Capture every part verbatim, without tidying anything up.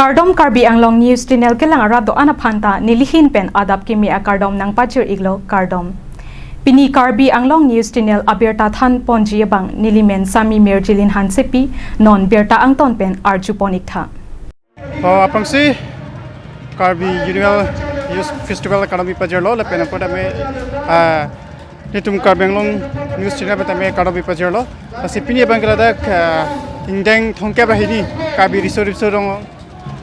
Kardom Karbi Anglong News Channel kelang arat do-an aphan ta nelihin pen adap kimi akardom nangpajir-iklo, kardom. Pini Karbi Anglong News Channel abirta thanponji abang nelimen Sami Mirjilin Hansepi, non birta angton pen arjupon-iktha. Oh, aphrangsi Karbi Annual Youth Festival kardom pajirlo, lapen apot tame, ah, nelitum Karbi Anglong News Channel pen tame kardom pajirlo. Lasi pini abang ke ladak, ah, ingdeng thomkep ra hini Karbi Riso Nimso Rong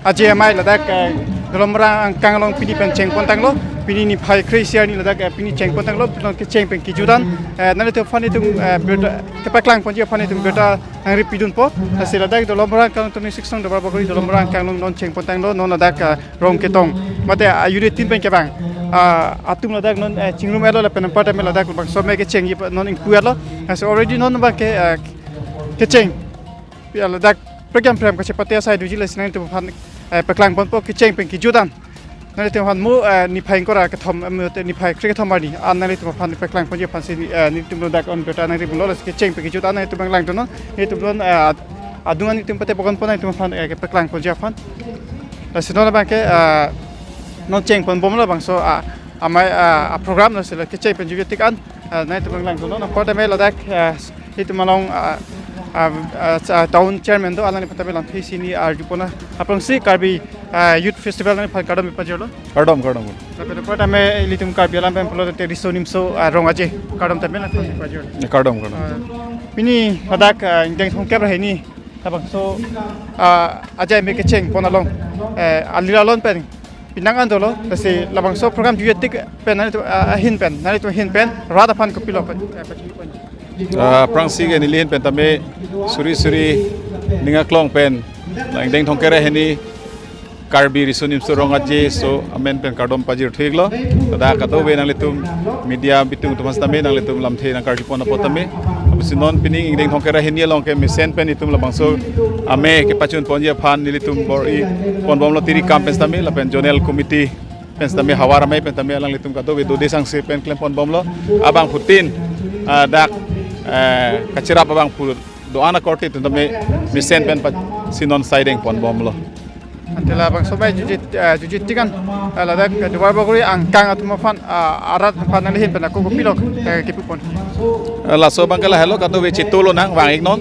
Aje amei ladak, ah, Dolamara angkang along pini pen chengpon tanglo, pini niphai kre-isi arni ladak, ah, pini chengpon tanglo, non kecheng pen kejut an, ah, nanglitum aphan itum, ah, birta kepaklang ponji aphan itum birta nangri pidunpo. Lasi ladak Dolamara angkang, Tuni Siksong Duarbagori Dolamara angkang along non chengpon tanglo, non ladak, ah, rong ketong mate, ah, unit tin pen kevang, ah, atum ladak non, eh, chingrum-etlo lapen anparta me ladak bangso me kecheng ipa non ingpu-etlo. Ah, so already non abang ke, ah, kecheng, ya, ladak program program kachepate asai doji, lasi nanglitum aphan, eh, paklang ponpo kecheng pen kejut an. Nanglitum aphan mo, eh, niphai ingkoi ra kethom, em, te niphai kre kethom arni an nanglitum aphan paklang ponji aphansi, eh, nelitum ladak non birta nangri pidunlo, lasi kecheng pen kejut an nanglitum abang langdunnon, nelitum non, eh, ad-, adung an nelitum pate pokon pon nanglitum aphan, eh, kepaklang ponji aphan. Lasi non abang ke, eh, non chengpon bomlo bangso, ah, amei, ah, ah, program, lasi la kecheng pen jutje tik an, eh, nanglitum abang langdunnon, anparta me ladak, eh, itum along, ah, ah, ah, sa-, town chairman do, alangliphan tame lamthe isi hini arjupon. Aphrangsi Karbi, ah, Youth Festival nangliphan kardom pajirlo. Kardom, kardom. Lapen anparta me ilitum Karbi alam pen pulote Riso Nimso, ah, Rong Aje kardom tame nangpajirlo. Ya, kardom, kardom. Ah, pini ladak, ah, ingdeng thomkep ra hini labangso, ah, aje amei kechengpon along, eh, alir alon pen pinang an dolo, lasi labangso program jutje tik pen nanglitum, ah, ahin pen, nanglitum ahin pen rat aphan kopilo pen, eh, pachini pon. Ah, aphrangsi ke nelihin pen tame suri suri ning aklong pen, la ingdeng thomkep ra hini Karbi Riso Nimso Rong Aje so amen pen kardom pajir thu-iklo. Ladak kadokave nanglitum media bitung atum aphan tame nanglitum lamthe nangkarjupon apot tame. Apotsi non pini ingdeng thomkep ra hini along ke mesen pen itum labangso amei kepachun ponji aphan nelitum bor-ipon bomlo tiri kam pen tame, lapen zonal committee pen tame, havar amei pen tame, alanglitum kadokave dode sangse pen klempon bomlo. Abangphutin, ah, dak, eh, kachirap abangphu do-an akorte itum tame mesen pen pasi non saideng pon bomlo. Ante labangso amei jutje, eh, jutje tik an, eh, ladak Duarbagori angkang atum aphan, ah, arat aphan nanglihin pen ako kopilo, eh, kipupon. Eh, laso abang ke lahelo, kadokave chetong lonang vang-iknon,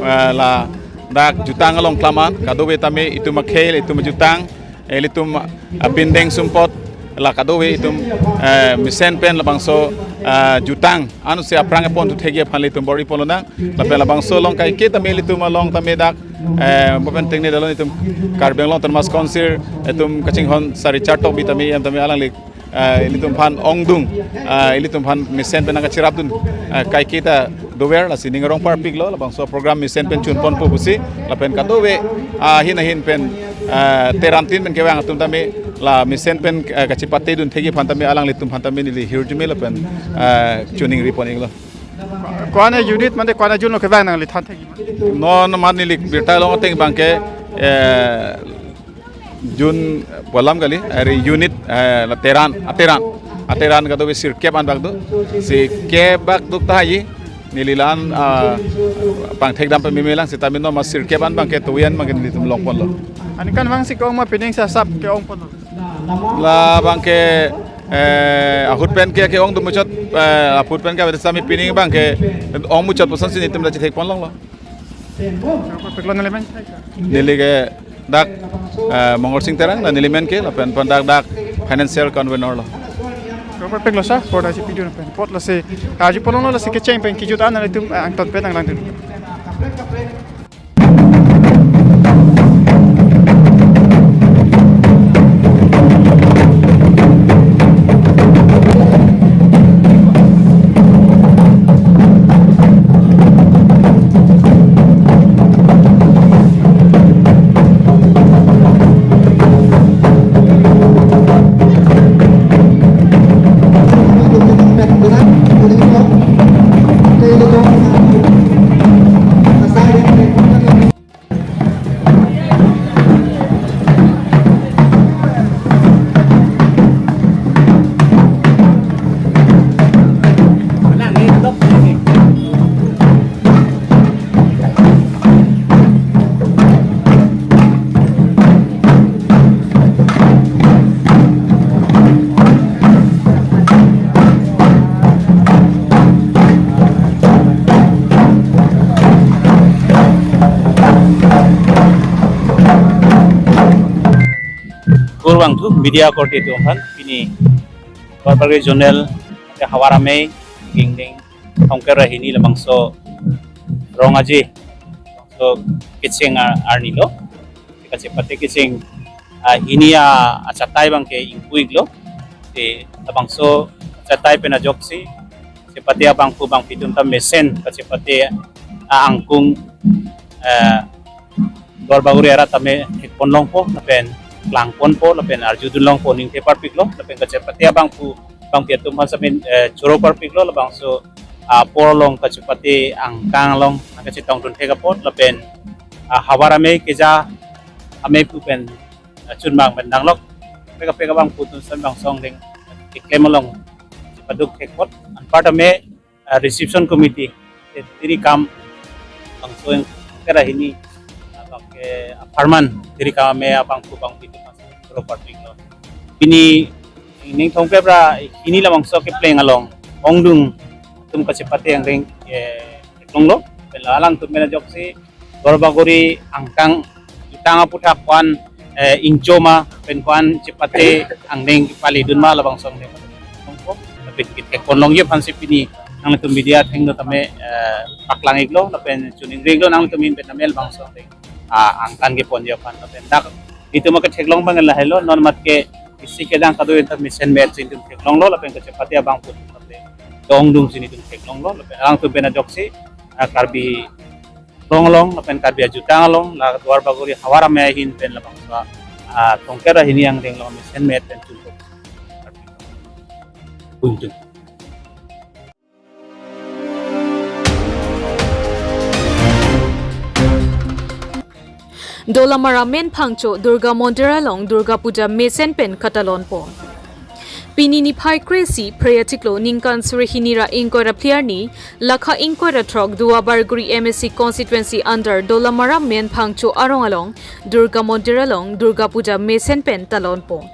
eh, ladak jutang along klemkle an, kadokave tame itum akhei, itum ajutang, eh, ilitum apindeng sumpot, la kadokave itum, eh, mesen pen labangso, eh, jutang ansi aphrang kepon thu thekji aphan ilitum bor-ipon lonang. Lapen labangso along kaike tame ilitum along tame dak, eh, mo pen tengne dalo itum Karbi Anglong Autonomous Council itum kachinghon Sir Richard Tokbi tame, em tame alangli, eh, ilitum aphan ongdung, eh, ilitum aphan mesen pen nangkachirapdun, eh, kaike ta dover, lasi ning arong parpiklo, labangso program mesen pen chunponpo pusi, lapen kadokave, ah, ahin ahin pen, eh, teramtin pen kevang atum tame, la mesen pen, eh, kachepatedun thekji aphan tame, alanglitum aphan tame neli hirjume lapen, eh, choningri pon-iklo. Ko-an a-unit mate ko-an a-zone lo kevang nangli than thekji ma? Non mane neli birta long ateng abang ke, eh, zone pu alam kali, ari unit, eh, la teran, ateran. Ateran kadokave sirkep an bak do. Sirkep bak duk tahai. Neli la-an, ah, pangthekdam pameme lang sitame non ma sirkep an abang ke tuyan abang ke nelitum longponlo. Aningkan vangsi ke-ong ma pining sa sap ke-ongponlo? Labang ke, eh, ahut pen ke ke-ongdun muchot, eh, ahut pen ke sami pining abang ke-ong muchot pusonsi nelitum ta chethekpon longlo. Peklo neli men? Neli ke dak, eh, Mongol Sing Terang, la neli men ke, lapen pon dak dak financial convener lo. Peklo sa, por da si video pen. Apot lasi, ah, arjupon longlo, lasi kecheng pen kejut an nanglitum, eh, angton pen nanglangdun. Kurvangthu media korte atum aphan pini Duarbagori zonal ke Havar Amei ingdeng thomkep ra hini labangso Rong Aje labangso kecheng a- arnilo. Kachepate kecheng, ah, hini a- achatai abangke ingpu-iklo. Te labangso achatai pen ajoksi kachepate abangphu bangphi atum ta mesen kachepate a- angkung, eh, Duarbagori arat tame thekponlongpo lapen klangponpo lapen arjudunlongpo, ningthe parpiklo lapen kachepate abangphu bangphi atum aphan samin, eh, choro parpiklo labangso, ah, apor along kachepate angkang along kachetongdun thek apot lapen, ah, Havar Amei keja amei pu pen, ah, chunbang pen danglok peka peka abangphu atum samin bangso angdeng keklem along chepaduk thek apot anparta me, ah, reception committee, eh, tiri kam bangso ingkoi ra hini, ah, abangke apharman tiri kam me abangphu bangphi atum aphan choro parpiklo. Pini ingdeng thomkep ra hini labangso kepleng along ongdung atum kachepate angdeng, eh, theklonglo. Pen la alangtum pen ajoksi Duarbagori angkang jutang aputhak ko-an, eh, ingchoma pen ko-an chepate angdeng paledun ma labangso angdeng. Nongko, tapi kethekponlongji aphansi pini nanglitum media athengno tame, eh, paklang-iklo lapen choningri-iklo nanglitum ahin pen tame labangso angdeng, ah, angtan keponji aphan lapen dak itum aketheklong abang lahelo, non mat ke isi kedang kado-an ta mesenmet si itum theklonglo lapen kachepate abangphu atum ta ongdung si itum theklonglo lapen alangtum pen ajoksi, ah, Karbi Anglong along lapen Karbi ajutang along la Duarbagori Havar Amei ahin pen labangso, ah, thomkep ra hini angdeng along mesenmet pen chunpo. Kunjung. Dolamara Menphangcho Durga Mondir along Durga Puja mesen pen katalonpo. Pini niphai kre-isi phre achiklo ningkan suri hini ra ingkoi ra phli arni, lakha ingkoi ra throk Duarbagori M A C constituency under Dolamara Menphangcho arong along Durga Mondir along Durga Puja mesen pen talonpo.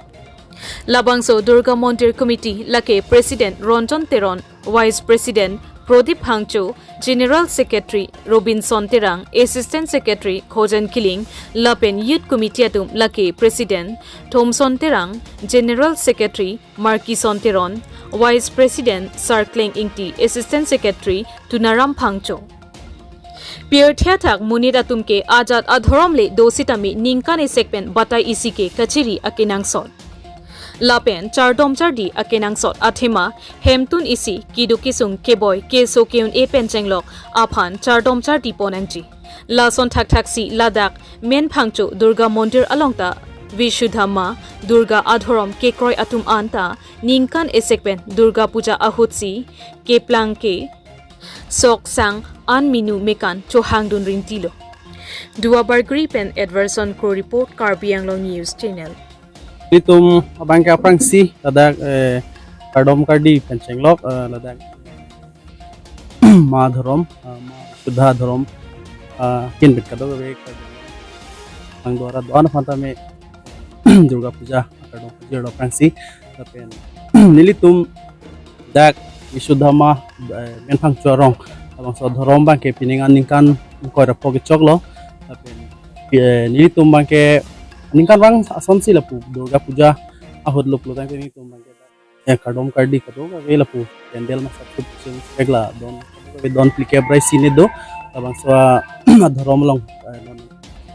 Labangso Durga Mondir Committee lake President Ronjon Teron, Vice President Prodip Phangcho, General Secretary Robinson Terang, Assistant Secretary Khojan Killing, lapen Youth Committee atum lake President Thomson Terang, General Secretary Markison Teron, Vice President Sarkleng Ingti, Assistant Secretary Tunaram Phangcho. Pirthe athak monit atum ke ajat adhorom le do sitame ningkan isek pen batai isi ke kachiri akenangsot. Lapen chardom chardi akenangsot athema hemtun isi keduk kesung keboi keso ke-un-e pen chenglok aphan chardom chardi pon nangji. Lason thakthaksi ladak Menphangcho Durga Mondir along ta Vishuddha Ma Durga adhorom kekroi atum anta ningkan isek pen Durga Puja ahutsi keplang ke sok sang an minu mekan chohangdun rinti lo. Duarbagori pen Edverson Kro report, Karbi Anglong News Channel. Itum abangke aphrangsi ladak, eh, kardom kardi pen chenglok, eh, ladak Ma dhorom, eh, Ma Vishuddha dhorom, eh, ahin pen kadokave Karbi Anglong arat do-an aphan tame Durga Puja kardom pajirlo aphrangsi lapen nelitum dak Vishuddha Ma, eh, Menphangcho arong labangso dhorom abangke pining aningkan ingkoi ra phli kechoklo. Lapen, eh, nelitum abangke ningkanvang asonsi lapu Durga Puja ahut luklo tangte nelitum abangke, eh, kardom kardi kadokave lapu pandal masap sup sing segla don kadokave don phlikep ra isi ne do labangso adhorom along, eh, non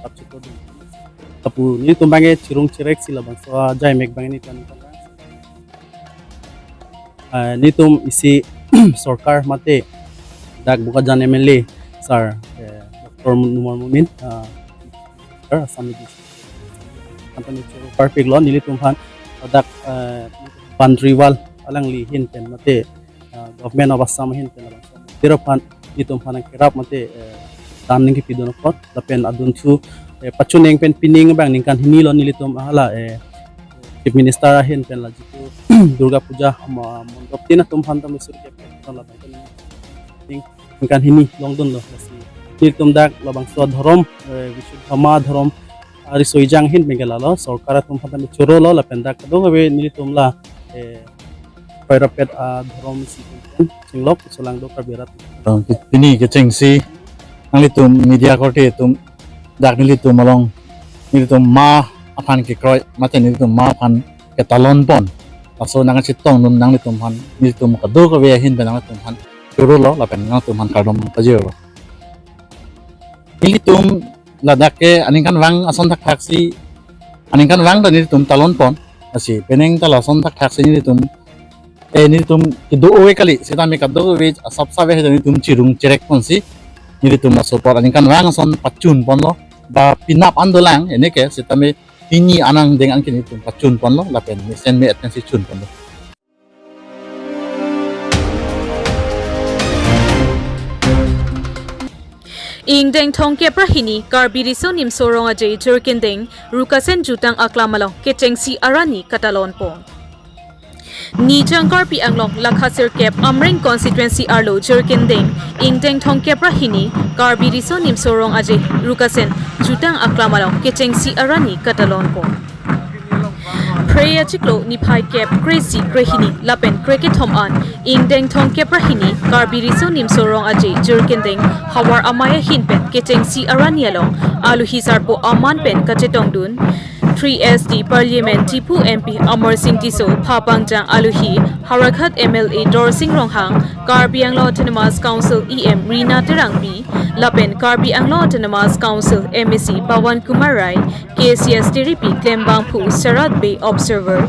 tap chiklo dun. Lapu nelitum abangke chirung chireksi labangso ajai mek abang nelitum ningkanvang. Ah, nelitum isi sorkar mate dak Bokajan M L A sir, eh, Doctor Numal Momin, ah, sir, Assam Legislature. Antan choro parpiklo nelitum aphan dak, eh, boundary wall alangli ahin pen mate, ah, Government of Assam ahin pen labangso mondir aphan nelitum aphan nangkerap mate, eh, dam nangkepidun apot lapen adunthu, eh, pachuneng pen pining abang ningkan hini lo nelitum hala, eh, Chief Minister ahin pen la jitu Durga Puja ama mondop tin atum aphan tame sur ke pen labang pen ning ningkan hini longdunlo lasi nelitum dak labangso dhorom, eh, Vishuddha Ma dhorom, ah, riso ejang ahin pen ke lalo sorkar atum aphan tame chorolo lapen dak kadokave nelitum la, eh, pairapet adhorom isi pen chenglok solangdo Karbi arat. Pini kechengsi nanglitum media korte atum dak nelitum along nelitum Ma aphan kekroi mate nelitum ma aphan ketalon pon, laso nangchetongdun nanglitum aphan, nelitum kadokave ahin pen nanglitum aphan choro lo lapen nanglitum aphan kardom pajirlo. Nelitum ladak ke aningkanvang ason thakthaksi, aningkanvang ta nelitum talon pon, lasi penang ta lason thakthaksi nelitum, eh, nelitum kedo-o-e kali, sitame kadokave asapsap ave nelitum chirung cherek ponsi nelitum laso apor aningkanvang ason pachun ponlo, ba penap an dolang, ene ke sitame pini anang deng an ke nelitum pachun ponlo lapen mesen me-et pensi chun ponlo. Ingdeng thomkep ra hini Karbi Riso Nimso Rong Aje Jirikindeng Rukasen Jutang Aklam along kechengsi arani katalon pon. Nijang Karbi Anglong lakha sirkep Amreng constituency arlo Jirikindeng ingdeng thomkep ra hini Karbi Riso Nimso Rong Aje Rukasen Jutang Aklam along kechengsi arani katalon pon. Phre achiklo niphai kep kre-isi krehini lapen krekethom an ingdeng thomkep ra hini Karbi Riso Nimso Rong Aje Jirikindeng Havar Amei ahin pen kechengsi arani along aluhi sarpo aman pen kachetongdun three S D Parliament Diphu M P Amarsing Tisso, phapangjang aluhi Howraghat M L A Dorsing Ronghang, Karbi Anglong Autonomous Council E M Rina Terangpi, lapen Karbi Anglong Autonomous Council M A C Pawan Kumar Rai, K C S Tiripi Klembangphu, Sarat Bey observer,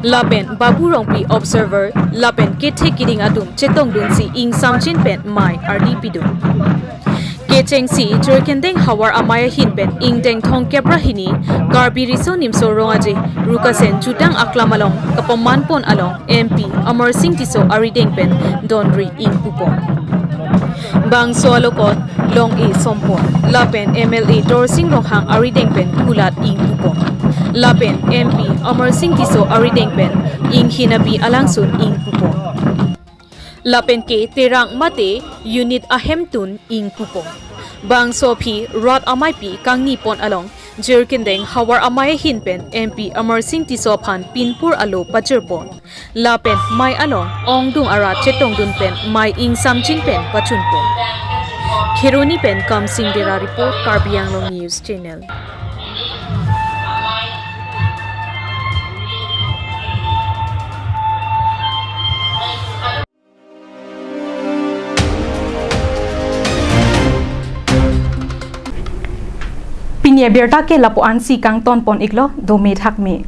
lapen Babu Rongpi observer, lapen kethe keding atum chetongdunsi ingsamjin pen mei ardi pidun. Kechengsi Jirikindeng Havar Amei ahin pen ingdeng thomkep ra hini Karbi Riso Nimso Rong Aje Rukasen Jutang Aklam along kapaman pon along M P Amarsing Tisso arideng pen donri ingpu pon. Bangso alokot long-e som pon lapen M L A Dorsing Ronghang arideng pen kulat ingpu pon. Lapen M P Amarsing Tisso arideng pen inghin api alangsun ingpu pon. Lapen ke terang mate unit ahemtun ingpu pon. Bangso aphi rat ameipi kangni pon along Jirikindeng Havar Amei ahin pen M P Amarsing Tisso aphan pinpur alo pajir pon. Lapen mei along ongdung arat chetongdun pen mei ingsamjin pen pachun pon. Kheroni pen Kamsing Dera report, Karbi Anglong News Channel. Pini abirta ke lapu-ansi kangton pon iklo, dome thakme.